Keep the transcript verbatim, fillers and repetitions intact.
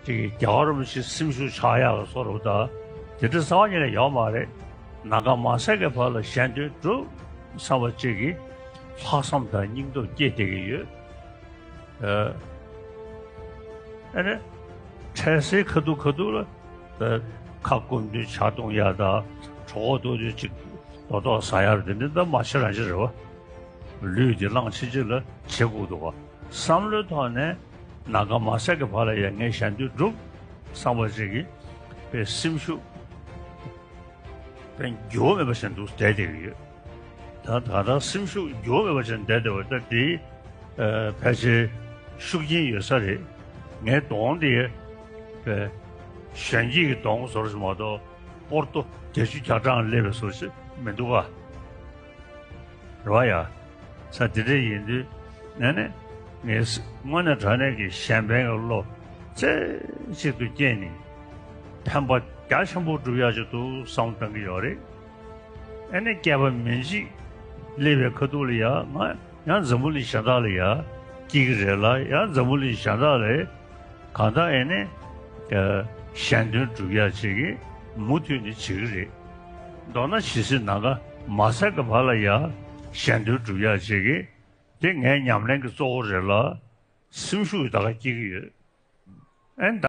ཅིག་གིས་རྒྱལ་བ་རིན་པོ་ཆེ་སེམས་ཤུགས་ཆག་ཡག་གི་བཟོ་འདྲ་པོ་དང་དེ་འདྲ་རྩ་བ་ཉིད་ནས་ཡོད་མ་རེད། ནམ་མཁའ་མ་ཟད་ཀྱི་བར་ལ་གཞན་དོན་སྒྲུབ་བསམ་པ་ཅིག་གིས་ལྷག་བསམ་དང་སྙིང་སྟོབས་སྐྱེས་བསྡད་ཀྱི་ཡོད། ཨ་ནི་འཕྲལ་སེལ་ཁ་ཐུག་ཁ་ཐུག་ལ་ཁ་སྐུམ་དུས་ཇ་འཐུང་ཡག་དང་གྲོད་ཁོག་ལྟོགས་དུས་ཅིག་རྡོག་རྡོག་ཟ་ཡག་དེ་འདྲ་ད་མ་བྱེད་རང་བྱེད་རེད་བ། ལུས་དེ་བླངས་ཕྱིན་ཆད་ལ་བྱེད་དགོས་འདུག་བ། བསམ་བློའི་ཐོག་ནས་ནམ་མཁའ་མ་ཟད་ཀྱི་བར་ལ་ཡང་ངས་གཞན་དོན་སྒྲུབ་བསམ་པ་ཅིག་གིས་པའི་སེམས་ཤུགས་པའི་འགྱུར་བ་མེད་པ་ཞིག་འདུག་བསྡད་བསྡད་ཀྱི་ཡོད། ད་ད་ལྟ་སེམས་ཤུགས་འགྱུར་བ་མེད་པ་ཞིག་བསྡད་བསྡད་པ་ད་དེ་ཕལ་ཆེར་ཤུགས་རྐྱེན་ཡོད་ས་རེད། ངའི་གདོང་དེ་པའི་གཞོན་སྐྱེས་ཀྱི་གདོང་བཟོ་འདྲ་ཞིག་མ་གཏོགས་སྤོར་ཏོ་བརྒྱད་ཅུ་གྱ་གྲངས་སླེབས་པའི་བཟོ་ཞིག་མི་འདུག་ག་རེད་བ་ཡ། ས་དེ་འདྲ་ཡིན་དུས་ནས་ནས་ངས་དངོས་གནས་དྲང་གནས་ཀྱི་གཞན་ཕན་གྱི་བློ་རྩེ་གཅིག་ཏུ་བསྐྱེད་ནས་ཕན་པ་རྒྱ་ཆེན་པོ་སྒྲུབ་ཡག་ཅིག་འདུག་བསམ་བཏང་གི་ཡོད་རེད། ཨ་ནི་སྐྱེས་པ་མི་འཇིག་སླེབས་པའི་ཁ་ཐུག་ལ་ཡ་ང་ཡང་འཛམ་བུ་གླིང་གཞན་དག་ལ་ཡ་སྐྱེ་གི་རེད་ལ་ཡང་འཛམ་བུ་གླིང་གཞན་དག་ལ་གང་ལྟར་ཨེ་ནས་གཞན་དོན་སྒྲུབ་ཡག་ཅིག་གིས་མུ་མཐུད་ནས་བྱེད་ཀྱི་རེད། མདོར་ན་ཇི་སྲིད་ནམ་མཁའ་མ་ཟད་ཀྱི་བར་ལ་ཡང་གཞན་དོན་སྒྲུབ་ཡག་ཅིག་གིས་དེ་ངའི་ཉམས་ལེན་གྱི་གཙོ་བོ་རེད་ལ་སེམས་ཤུགས་ད་ག་སྐྱེ་གི་ཡོད། ཨེ་ད།